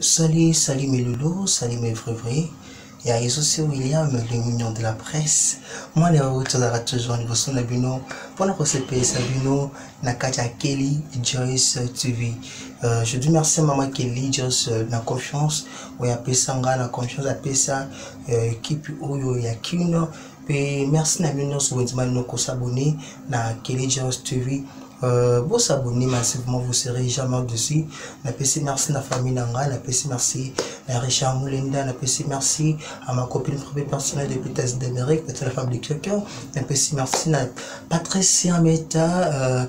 Salut, salut mes loulous, salut mes vrais vrais. Ya c'est William, le mignon de la presse. Moi, les tozalaka toujours liboso na bino mpona kosepelisa bino na kati ya Kelly Joyce TV. Je dis merci à maman Kelly Joyce na confiance oyo apesa nga na confiance apesa équipe oyo ya Kino. Pe merci na bino nyonso bondima bino kosabonner na Kelly Joyce TV. Vous s'abonner massivement, vous serez jamais dessus. Napesi merci na famille na nga, napesi merci na Richard Moulenda, napesi merci à ma copine privée personnelle depuis États d'Amérique, peut-être la femme de quelqu'un. Napesi merci na Patricia Meta,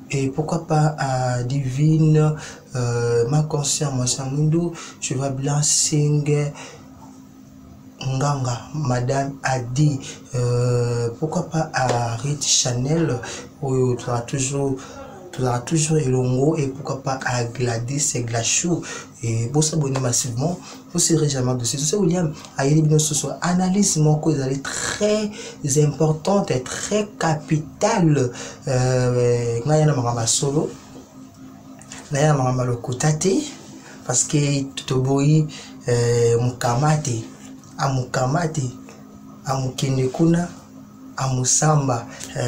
et pourquoi pas à Divine, ma conscience, moi Samundu, je vais bien sing Nganga, Madame Adi, pourquoi pas à Rit Chanel, où tu auras toujours, tu auras toujours Elongo, et pourquoi pas à Gladys et Glachou, et vous s'abonner massivement, vous serez jamais dessus. C'est William, à Yeli Soso, analyse moko, elle est très importante et très capitale. Ngaya na mama solo, ngaya na mama lokuta te, parce que toboyi, mukamate, amukamate, amukende kuna, amusamba,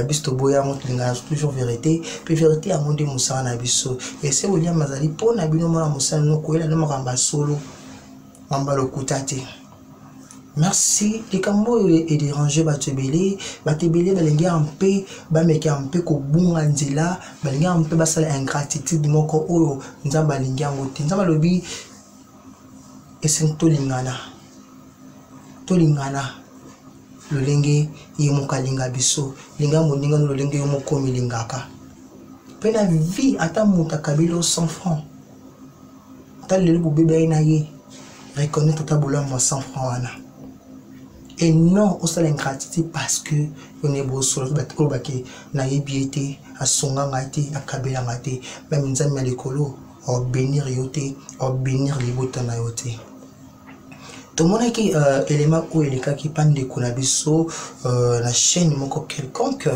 biso toboyi yango, tolingaka toujours vérité, pe vérité yango nde mosala na biso. Et c'est William azali mpo na bino mwana mosala no koyela no makambo ya solo, makambo ya lokuta te. Merci. Likambo oyo e déranger bato ebele, bato ebele balingi ya mpe bameki ya mpe kobunga nzela, balingi ya mpe basala ingratitude moko oyo Nzambe alingi yango te. Nzambe alobi esengi tolingana, tolingana lolenge ye moko alinga biso, linga moninga no lolenge yo moko omilingaka. Pe na vie ata moto akabeli yo 100 francs, ata lelo bobeba ye na ye, reconnaître ata bolamu ya 100 francs wana. Et non osala ingratitude parce que yo ne bosolo bato oyo bake nayebi ye te, asunga ngai te, akabela ngai te, même Nzambe ya likolo obénir yo te, obénir libota na yo te. Tomonaki élément oyo elekaki pa ndeko na biso na chaîne moko quelconque,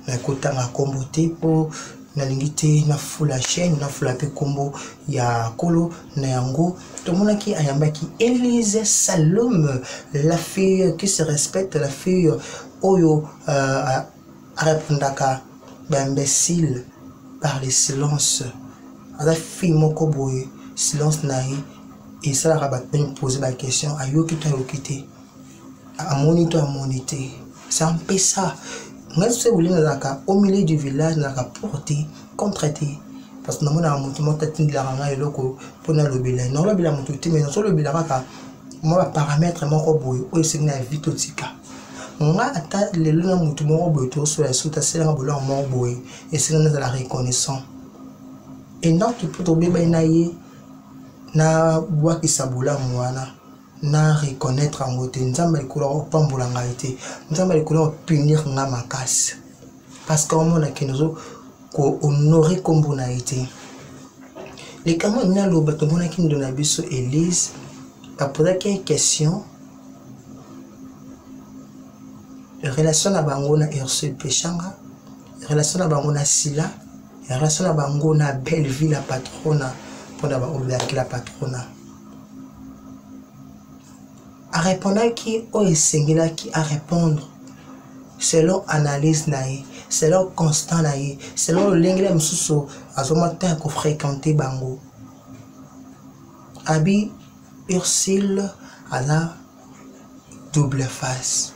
nakotanga kombo te po nalingi te nafula chaîne, nafula pe kombo ya kolo na yango. Tomonaki ayambaki Elise Salom, la fille qui se respecte, la fille oyo arépondaka ba imbécile par le silence. Aza fille moko boye, silence na ye esalaka bato ba poser ba question, ayoki to ayoki te, amoni to amoni te. C'est un peu ça. Ngai soki olingi nazalaka au milieu du village, nazalaka pour te, contre te. Parce que namonaka moto moko atindelaka ngai eloko mpo nalobela ye. Nalobela moto te, mais nazolobela kaka mwa ba paramètre moko boye oyo esengi na vie totika. Nga ata lelo na moto moko boye tosola soki asalanga bolamu moko boye, esengi nazala reconnaissant. Et non, mpo tobebani na ye, nabwakisa bolamu wana, na reconnaître yango te. Nzambe likolo akopambola ngai te, Nzambe likolo akopunir nga makasi, parce que omonaki nazo ko-honorer kombo na ye te. Likambo nini naloba, tomonaki ndo na biso Elise bapozaki ye question relation na bango na Ursule Peshanga, relation na bango na Sila, relation na bango na Belleville la patrona, mpona ba oyo la patrona. Arépondaki oyo esengelaki a répondre selon analyse na ye, selon constat na ye, selon lolenge na mosusu azoma temps ya kofréquenter bango. Abi Ursule aza double face.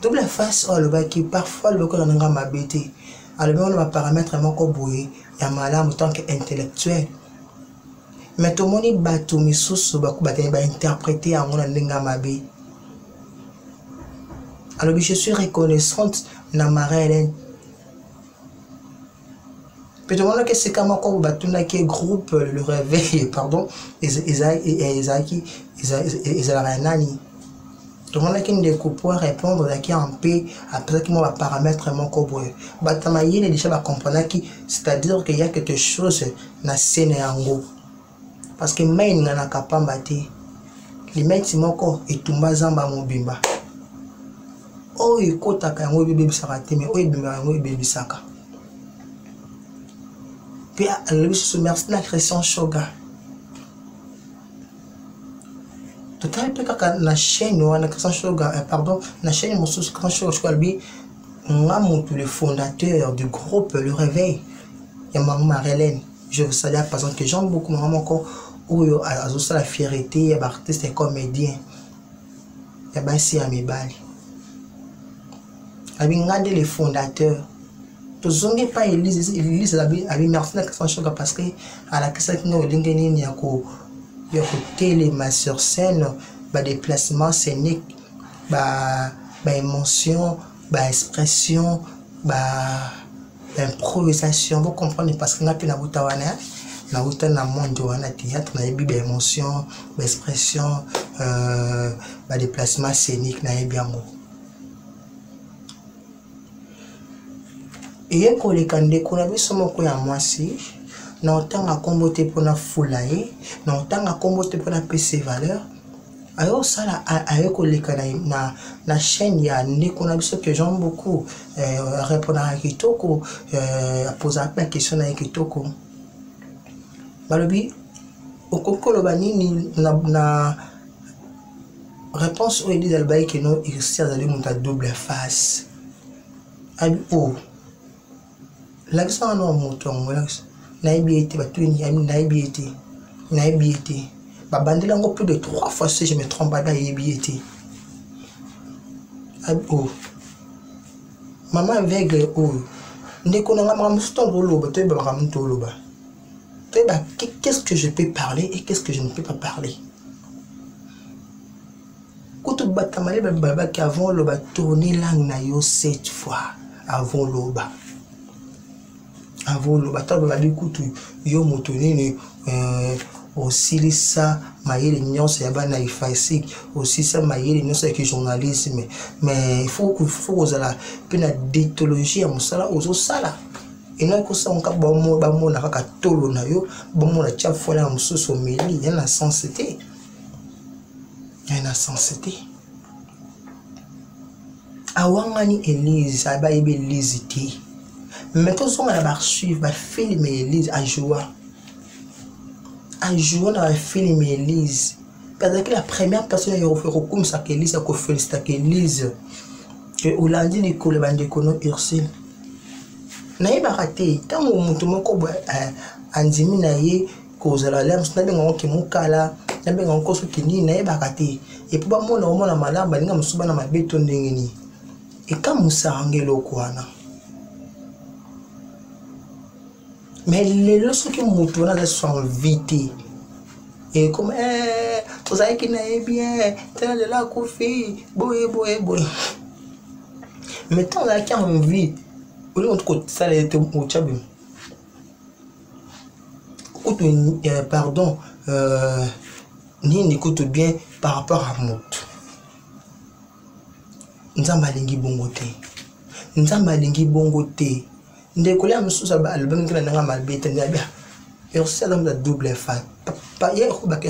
Double face oyo alobaki parfois alobaki na nga mabe te, alobi wana ba paramètre moko boye ya malamu tant que intellectuel. Mais tomoni bato misusu bakobaka ba interpréter yango na ndenge ya mabe. Alobi je suis reconnaissante na Marie-Hélène. Pe tomonaki esika moko batunaki groupe le réveil, pardon, ezalaki ezalaka ya nani. Tomonaki ndeko po répondre azalaki en paix, apesaki mwa ba paramètre moko boye. Bato ya mayele déjà bacomprenaki, c'est-à-dire qu'il y a quelque chose na se na yango. Parce que mai eninganaka pamba te. Limeti moko etumba zamba mobimba. Oyo ekotaka yango ebebisaka te, mais oyo ebimaka yango ebebisaka. Pe alobi susu merci na Christian Shoga. Kaka na chaîne wana Christian Shoga, pardon, na chaîne mosusu Christian Shoga Shoga alobi nga motu le fondateur du groupe Le Réveil ya mama Marie-Hélène. Je vous salue à présent que j'aime beaucoup mama moko oyo azosala fierté ya baartiste et comédien ya basi ya mibali. Abi nga nde le fondateur. Tozongi epai Elise, Elise abi, abi merci na Christian Shoga parce que alakisaki nga lolenge nini ya ko ya kotelema sur scène, ba déplacement scénique, ba ba émotion, ba expression, ba improvisation. Bo comprendre parce que nga mpe nabuta wana, nauta na monde wana théâtre, nayebi ba émotion, ba expression, ba déplacement scénique, nayebi yango. Eye koleka ndeko na biso moko ya mwasi, na otanga nkombo te mpona fula ye, na otanga nkombo te mpona pesa ye valeur, aye osala, aye koleka na chaîne ya ndeko na biso que j'aime beaucoup, répondaka kitoko, apozaka mpe question na ye kitoko. Balobi okoki koloba nini na réponse oyo Elise alobaki ke no Ursule azali moto ya double face. Abi o lakisa wana wa moto yango, lakisa nayebi ye te, batuni nayebi ye te, nayebi ye te. Babandeli yango plus de 3 fois si je me trompe, babi ayebi ye te. Abi o mama aveugle oyo ndeko na nga makambo mosusu ntango toloba toyeba makambo nini toloba, toyeba qu'est-ce que je peux parler et qu'est-ce que je ne peux pas parler. Kutu batamale balobaki avant loba tourner langue na yo 7 fois avant loba, avant loba. Ntango balobi kutu yo moto nini, osilisa mayele nyonso ya bana ifasik, osilisa mayele nyonso ya kijournalisme, mais il faut kozala mpe na déontologie ya mosala ozosala. Enoki kosangoka bamona kaka tolo na yo, bamona tia fola ya mosusu omeli, ya na sens te, ya na sens te. Awangani Elise, abayebi Elise te. Mais tozonga na baarchive, bafilme ya Elise ajoua. Ajoua na bafilme ya Elise. Azalaki la première personne ya kokumisaka Elise, ya kofelicitaka Elise. Ke olandi likolo ya bandeko no Ursule. Nayebaka te ntango moto moko boye andimi na ye kozala lere mosusu, nabenga yango kimokala, nabenga yango soki nini, nayebaka te. Epo bamona omona malamu, baninga mosusu bana mabe to ndenge nini. Ekamusaka nga eloko wana. Mais lelo soki moto wana aza sans vie te, ekoma tozalaki na ye bien, tala lelo akufi, boye boye boye. Mais ntango azalaki en vie, olingi moto kosala ye te, otya bino kutu, pardon, nini kutu bien par rapport à moto. Nzambe alingi bongo te, Nzambe alingi bongo te. Ndeko ya mosusu alobaki na ndenge mabe te, nde Ursule aza moto ya double face. Ye akobaki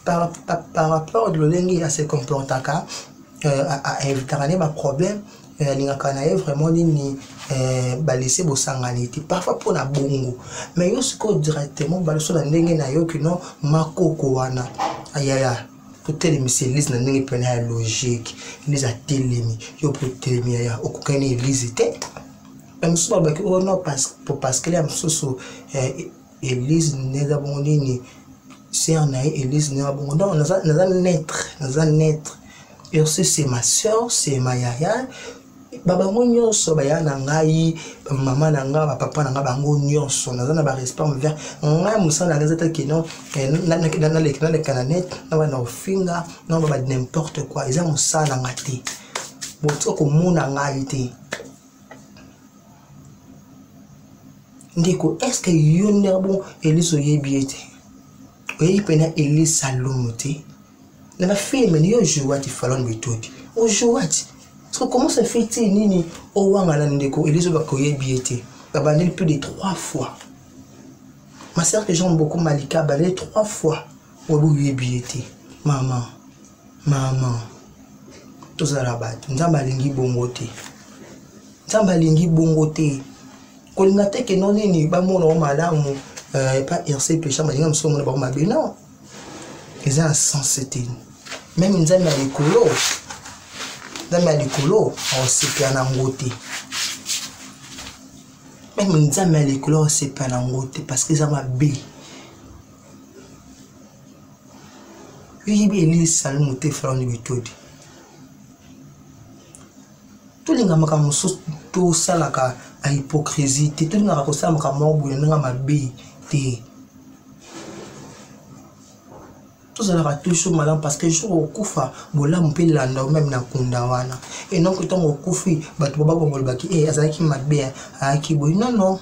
par rapport lolenge ase comportaka, aevitaka ne baproblème, alingaka na ye vraiment nini, balese bosangani te parfois mpona bongo. Mais yo sikoyo directement baloso na ndenge na yo kino makoko wana ayaya totelemisa Elise na ndenge pene ya logique. Elise atelemi, yo mpo otelemi yaya, okokani na Elise te. Mais mosusu balobaki oh non, parce que ya mosusu Elise nde eza bongo nini, sœur na ye Elise nde eza bongo. Non, naza neutre, naza neutre. Ursule c'est ma sœur, c'est ma yaya. Babango nyonso baya na ngai, bamama na ngai, bapapa na ngai, bango nyonso naza na barespect envers ngai. Mosala na ngai eza te kino naleka na net na bana ofinga na ba n'importe quoi, eza mosala na ngai te. Botika komona ngai te ndeko. Est-ce que yo nde bon Elise oyebi ye te? Oyebi mpena Elise Salumu te na bafilme ni yo joua ti Falon Bitodi ojoua ti. So comment ça fait ti nini owanga na ndeko Elise oyo bakoyebi ye te? Babandeli plus de 3 fois. Ma sœur que j'aime beaucoup Malika, bandeli 3 fois oyebi oyebi ye te. Mama, mama, tozala bato. Nzambe alingi bongo te, Nzambe alingi bongo te. Kolinga te ke no nini bamona o malamu, epa Ursule Pesha balinga mosusu bamona bango mabe. Non, eza na sens te. Meme Nzambe ya likolo, Nzambe ya likolo akosepela na yango te. Meme Nzambe ya likolo akosepela na yango te parce que eza mabe. Yo yebi Elise Salumu te Falonne Bitodi. Tolinga makambo mosusu tosalaka ba hypocrisie te, tolingaka kosala makambo moko boye na ndenge mabe te. Tozalaka toujours malamu parce que jour okokufa bolamu mpe elanda yo meme na kunda wana. Et non que ntango okufi bato bakolobaki eh azalaki mabe, azalaki boye. Non non.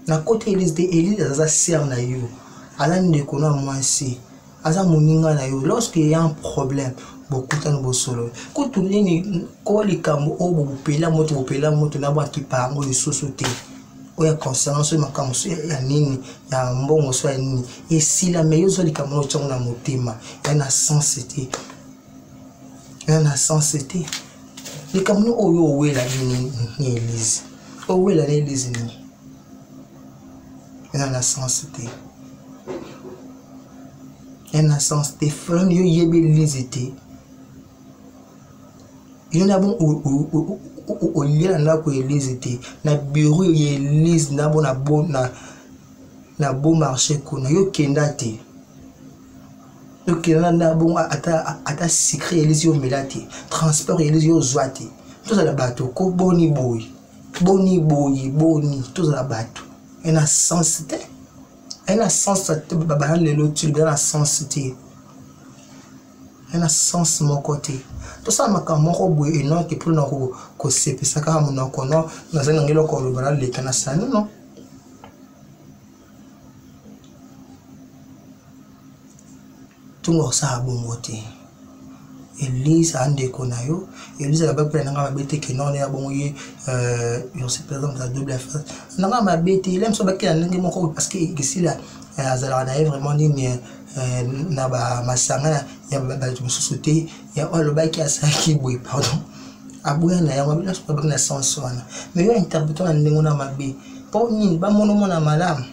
Na koti Elise te, Elise aza sœur na yo, aza ndeko na mwasi, aza moninga na yo. Lorsque il y a un problème, bokutani bosolo. Kutu nini ko likambo oyo bopela moto, bopela moto na bakipa yango lisusu te. Oyo ya concernant soki makambo so ya nini ya mbongo so ya nini esila, mais yo ozwa likambo na otiango na motema, ya na sens te, ya na sens te. Likambo nini oyo owela nini ni Elise, owela na Elise nini, eza na sens te, eza na sens te. Falonne yo yebi Elise te, yo na bon olia na ndako ya Elise te, na bureau ya Elise na bo na bo na na beau marché kuna yo kenda te. Okenda na bongo ata ata secret ya Elise yo omela te, transport ya Elise yo ozwa te. Tozala bato ko boni boye, boni boye, boni tozala bato. Ena sens te, ena sens te, bana lelo ti ena sens te, ena sens moko te. Tosala makambo moko boye enoke mpona kosepesa kaka monoko no nazali na ngai eloko koloba naleka na sani no. Tunga kosala bongo te. Elise aza ndeko na yo. Elise alobaki mpe na ndenge mabe te ke non ya bongo ye Ursi par exemple aza double face. Na ndenge mabe te, ele mosusu abaki na ndenge moko parce que esila azalaka na ye vraiment nini na ba masanga ya bato mosusu te. Ya oyo alobaki asalaki boye pardon. Aboya na yango, abaki abaki na sens wana. Mais yo interprète na ndenge wana mabe. Po nini bamono mona malamu.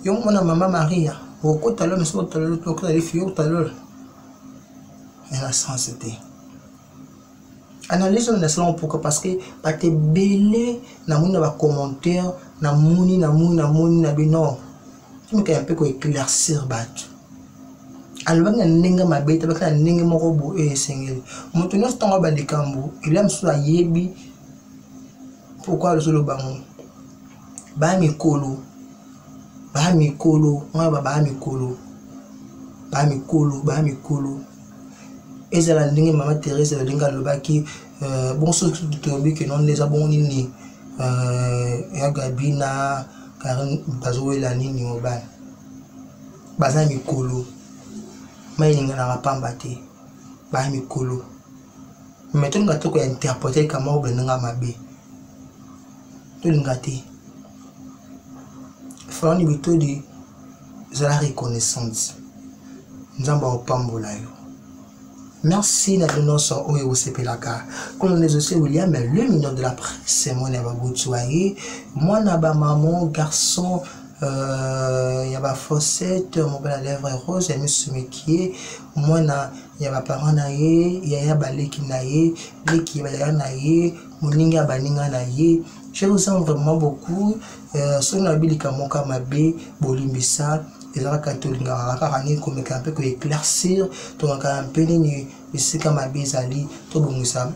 Yo mona mama Maria, okota lola soki okota lola okota lifi okota lola. Eza sens te. Analyse oyo nasala yango pourquoi? Parce que bato ebele namoni na ba commentaire, namoni namoni namoni na bino. Tomeka mpe ko éclaircir bato. Alobaki na ndenge mabe te, alobaki na ndenge moko boye oyo esengeli. Moto nyonso ntango aloba likambo, ela mosusu ayebi pourquoi azoloba yango. Ba mikolo, ba mikolo, ngai ba ba mikolo, ba mikolo, ba mikolo. Ezala ndenge mama Thérèse ndenge alobaki bon soki tolobi ke non eza bongo nini ya Gabi na Karine bazowela nini mobali. Baza mikolo, mai elinganaka pamba te, ba mikolo. Mais tolinga te ko interpreter likambo moko boye ndenge mabe. Tolinga te. Falonne Bitodi zala reconnaissante. Nzambe akopambola yo. Merci na bino nyonso oyo bosepelaka kolanda José William, le mignon de la presse, mwana ya baboti ye, mwana ba maman, garçon ya ba fossette, mobali ya lèvre rose, ya misu mikie, mwana ya ba parents na ye, yaya baleki na ye, leki ya bayaya na ye, moninga ya baninga na ye. Je vous aime vraiment beaucoup. Soki nalobi likambo moko mabe, bolimbisa. Ezalaka tolingaka kaka nini komeka mpe koéclaircir, tongaka mpe nini esika mabe ezali, tobongisa.